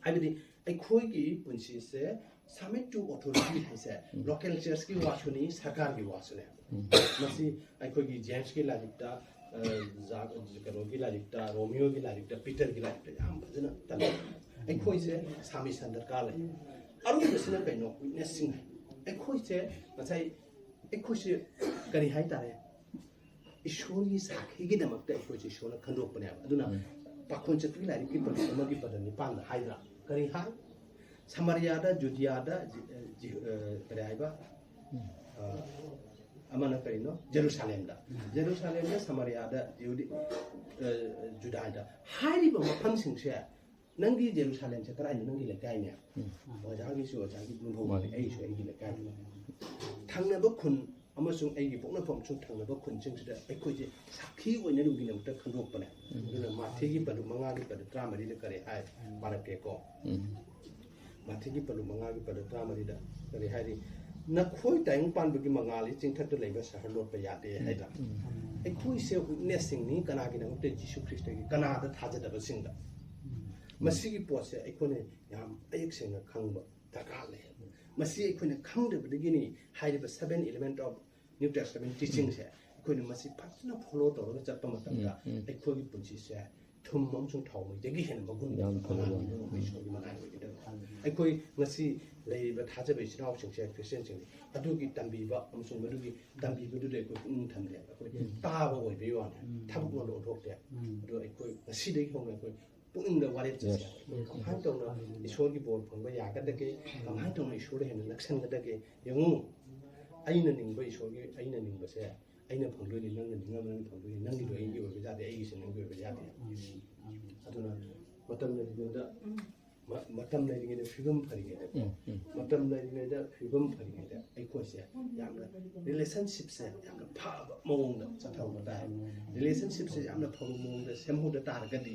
ꯍꯥꯏꯕꯗꯤ ꯑꯩꯈꯣꯏꯒꯤ ꯄꯨꯟꯁꯤꯁꯦ submit to authority ꯍꯥꯏꯁꯦ local churchꯀꯤ ꯋꯥꯁꯨꯅꯤ, ꯁꯔꯀꯥꯔꯒꯤ ꯋꯥꯁꯨꯅꯦ꯫ ꯃꯁꯤ ꯑꯩꯈꯣꯏꯒꯤ ꯖꯦꯝꯁꯀꯤ ꯂꯥꯏꯔꯤꯛꯇ, ꯑ, ꯖꯥ-, ꯀꯩꯅꯣꯒꯤ ꯂꯥꯏꯔꯤꯛꯇ, ꯔꯣꯃꯤꯌꯣꯒꯤ ꯂꯥꯏꯔꯤꯛꯇ, ꯄꯤꯇꯔꯒꯤ ꯂꯥꯏꯔꯤꯛꯇ ꯌꯥꯝ ꯐꯖꯅ ꯇꯝꯃꯤ꯫ ꯑꯩꯈꯣꯏꯁꯦ submission ꯗꯔꯀꯥꯔ ꯂꯩ꯫ ꯑꯔꯣꯏꯕꯁꯤꯅ ꯀꯩꯅꯣ? Witnessꯁꯤꯡ ꯍꯥꯏ꯫ ꯑꯩꯈꯣꯏꯁꯦ ꯉꯁꯥꯏ, ꯑꯩꯈꯣꯏꯁꯦ ꯀꯔꯤ ꯍꯥꯏꯇꯥꯔꯦ? ꯏꯁꯣꯔꯒꯤ ꯁꯥꯈꯤꯒꯤꯗꯃꯛꯇ ꯑꯩꯈꯣꯏꯁꯦ ꯏꯁꯣꯔꯅ ꯈꯟꯗꯣꯛꯄꯅꯦꯕ꯫ ꯑꯗꯨꯅ ꯄꯥꯈꯣꯟ ꯆꯠꯄꯒꯤ ꯂꯥꯏꯔꯤꯛꯀꯤ ꯄꯔꯤꯡ ꯑꯃꯒꯤ ꯄꯗ ꯅꯤꯄꯥꯟꯗ ꯍꯥꯏꯗ꯭ꯔꯥ? ꯀꯔꯤ ꯍꯥꯏ? ꯁꯃꯥꯔꯤꯌꯥꯗ, ꯖꯨꯗꯤꯌꯥꯗ, ꯖꯤ-, ꯑ, ꯖꯤ-, ꯑ, ꯀꯔꯤ ꯍꯥꯏꯕ? ꯑ, ꯑꯃꯅ ꯀꯔꯤꯅꯣ? ꯖꯦꯔꯨꯁꯥꯂꯦꯝꯗ꯫ ꯖꯦꯔꯨꯁꯥꯂꯦꯝꯗ, ꯁꯃꯥꯔꯤꯌꯥꯗ, ꯖꯤꯍꯨꯗꯤ-, ꯑ, ꯖꯨꯗꯥꯏꯗ ꯍꯥꯏꯔꯤꯕ ꯃꯐꯝꯁꯤꯡꯁꯦ ꯅꯪꯒꯤ ꯖꯦꯔꯨꯁꯥꯂꯦꯝꯁꯦ ꯀꯗꯥꯏꯅꯣ? ꯅꯪꯒꯤ ꯂꯩꯀꯥꯏꯅꯦ꯫ ꯑꯣꯖꯥꯒꯤꯁꯨ ꯑꯣꯖꯥꯒꯤ ꯅꯤꯡꯊꯧ ꯃꯥꯅꯤ꯫ ꯑꯩꯁꯨ ꯑꯩꯒꯤ ꯂꯩꯀꯥꯏ꯫ ꯊꯪꯅꯕ ꯈꯨꯟ ꯑꯃꯁꯨꯡ ꯑꯩꯒꯤ ꯄꯣꯛꯅꯐꯝ ꯑꯃꯁꯨꯡ ꯊꯪꯅꯕ ꯈꯨꯟꯁꯤꯡꯁꯤꯗ ꯑꯩꯈꯣꯏꯁꯦ ꯁꯥꯈꯤ ꯑꯣꯏꯅꯕꯒꯤꯗꯃꯛꯇ ꯈꯟꯗꯣꯛꯄꯅꯦ꯫ ꯑꯗꯨꯅ ꯃꯥꯊꯤꯒꯤ ꯄꯗꯨ ꯃꯉꯥꯒꯤ ꯄꯗꯨ ꯇꯔꯥꯃꯔꯤꯗ ꯀꯔꯤ ꯍꯥꯏ? ꯄꯥꯔꯛꯀꯦꯀꯣ꯫ ꯎꯝ꯫ ꯃꯥꯊꯤꯒꯤ ꯄꯗꯨ ꯃꯉꯥꯒꯤ ꯄꯗꯨ ꯇꯔꯥꯃꯔꯤꯗ ꯀꯔꯤ ꯍꯥꯏꯔꯤ? "ꯅꯈꯣꯏ ꯇꯥꯏꯕꯪ ꯄꯥꯟꯕꯒꯤ ꯃꯉꯥꯜꯒꯤ ꯆꯤꯡꯊꯛꯇ ꯂꯩꯕ ꯁꯍꯔ ꯂꯣꯠꯄ ꯌꯥꯗꯦ" ꯍꯥꯏꯗ꯫ ꯑꯩꯈꯣꯏꯁꯦ ꯋꯤꯠꯅꯦꯁꯁꯤꯡꯅꯤ꯫ ꯀꯅꯥꯒꯤꯗꯃꯛꯇ? ꯖꯤꯁꯨ ꯈ꯭ꯔꯤꯁꯇꯒꯤ꯫ ꯀꯅꯥꯗ ꯊꯥꯖꯗꯕꯁꯤꯡꯗ꯫ ꯃꯁꯤꯒꯤ ꯄꯣꯠꯁꯦ ꯑꯩꯈꯣꯏꯅ ꯌꯥꯝ ꯃꯌꯦꯛ ꯁꯦꯡꯅ ꯈꯪꯕ ꯗꯔꯀꯥꯔ ꯂꯩ꯫ ꯃꯁꯤ ꯑꯩꯈꯣꯏꯅ ꯈꯪꯗꯕꯗꯒꯤꯅꯤ ꯍꯥꯏꯔꯤꯕ seven element of New Testament teachingꯁꯦ ꯑꯩꯈꯣꯏꯅ ꯃꯁꯤ ꯐꯖꯅ ꯐꯣꯂꯣ ꯇꯧꯔꯒ ꯆꯠꯄ ꯃꯇꯝꯗ ꯎꯝ, ꯎꯝ꯫ ꯑꯩꯈꯣꯏꯒꯤ ꯄꯨꯟꯁꯤꯁꯦ ꯊꯨꯝ ꯑꯃꯁꯨꯡ ꯊꯥꯎ ꯃꯩꯗꯒꯤ ꯍꯦꯟꯅ ꯃꯒꯨꯟ ꯌꯥꯝ ꯐꯕ ꯃꯉꯥꯜ ꯋꯥꯅꯤ꯫ ꯄꯤꯕ ꯉꯝꯕ ꯏꯁꯣꯔꯒꯤ ꯃꯅꯥꯏ ꯑꯣꯏꯒꯗꯕ꯫ ꯑꯩꯈꯣꯏ ꯉꯁꯤ ꯂꯩꯔꯤꯕ ꯊꯥꯖꯕ ꯏꯆꯤꯟ ꯏꯅꯥꯎꯁꯤꯡꯁꯦ, ꯈ꯭ꯔꯤꯁꯇꯤꯌꯥꯟꯁꯤꯡꯁꯦ, ꯑꯗꯨꯒꯤ ꯇꯝꯕꯤꯕ ꯑꯃꯁꯨꯡ ꯃꯗꯨꯒꯤ ꯇꯝꯕꯤꯕꯗꯨꯗ ꯑꯩꯈꯣꯏ ꯄꯨꯛꯅꯤꯡ ꯊꯝꯗꯦ꯫ ꯑꯩꯈꯣꯏ ꯎꯝ꯫ ꯇꯥꯕ ꯑꯣꯏꯕꯒꯤ ꯋꯥꯅꯤ꯫ ꯎꯝ꯫ ꯊꯕꯛ ꯂꯣꯝꯗ ꯑꯣꯟꯊꯣꯛꯇꯦ꯫ ꯎꯝ꯫ ꯑꯗꯣ ꯑꯩꯈꯣꯏ ꯉꯁꯤꯗꯒꯤ ꯍꯧꯅ ꯑꯩꯈꯣꯏ ꯄꯨꯛꯅꯤꯡꯗ ꯋꯥꯔꯦꯞ ꯆꯠꯁꯦ꯫ ꯌꯦꯁ꯫ ꯀꯃꯥꯏꯅ ꯇꯧꯅ ꯏꯁꯣꯔꯒꯤ ꯕꯣꯔ ꯐꯪꯕ ꯌꯥꯒꯗꯒꯦ? ꯀꯃꯥꯏꯅ ꯇꯧꯅ ꯏꯁꯣꯔꯗ ꯍꯦꯟꯅ ꯅꯛꯁꯟꯒꯗꯒꯦ? ꯌꯦꯡꯉꯨ, ꯑꯩꯅ ꯅꯤꯡꯕ ꯏꯁꯣꯔꯒꯤ, ꯑꯩꯅ ꯅꯤꯡꯕꯁꯦ ꯑꯩꯅ ꯐꯪꯗꯣꯏꯅꯤ, ꯅꯪꯅ ꯅꯤꯡꯉꯝꯕ ꯅꯪꯅ ꯐꯪꯗꯣꯏꯅꯤ, ꯅꯪꯒꯤꯗꯣ ꯑꯩꯒꯤ ꯑꯣꯏꯕ ꯌꯥꯗꯦ, ꯑꯩꯒꯤꯁꯦ ꯅꯪꯒꯤ ꯑꯣꯏꯕ ꯌꯥꯗꯦ꯫ ꯑꯗꯨꯅ ꯃꯇꯝ ꯂꯩꯔꯤꯉꯩꯗ, ꯃ-, ꯃꯇꯝ ꯂꯩꯔꯤꯉꯩꯗ ꯐꯤꯕꯝ ꯐꯔꯤꯉꯩꯗ, ꯎꯝ, ꯎꯝ꯫ ꯃꯇꯝ ꯂꯩꯔꯤꯉꯩꯗ ꯐꯤꯕꯝ ꯐꯔꯤꯉꯩꯗ ꯑꯩꯈꯣꯏꯁꯦ ꯌꯥꯝꯅ relationshipꯁꯦ ꯌꯥꯝꯅ ꯐꯕ ꯃꯑꯣꯡꯗ ꯆꯠꯍꯧꯕ ꯇꯥꯏ꯫ Relationshipꯁꯦ ꯌꯥꯝꯅ ꯐꯕ ꯃꯑꯣꯡꯗ ꯁꯦꯝꯍꯧꯗ ꯇꯥꯔꯒꯗꯤ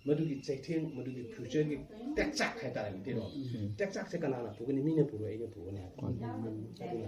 ꯃꯗꯨꯒꯤ ꯆꯩꯊꯦꯡ, ꯃꯗꯨꯒꯤ futureꯒꯤ ꯇꯦꯛꯆꯥꯛ ꯍꯥꯏꯇꯥꯔꯦ ꯃꯩꯇꯩꯂꯣꯟ꯫ ꯎꯝ꯫ ꯇꯦꯛꯆꯥꯛꯁꯦ ꯀꯅꯥꯅ ꯄꯨꯒꯅꯤ? ꯃꯤꯅ ꯄꯨꯔꯣꯏ, ꯑꯩꯅ ꯄꯨꯒꯅꯤ ꯍꯥꯏꯕ꯫ ꯃꯥꯅꯤ꯫ ꯑꯗꯨꯅ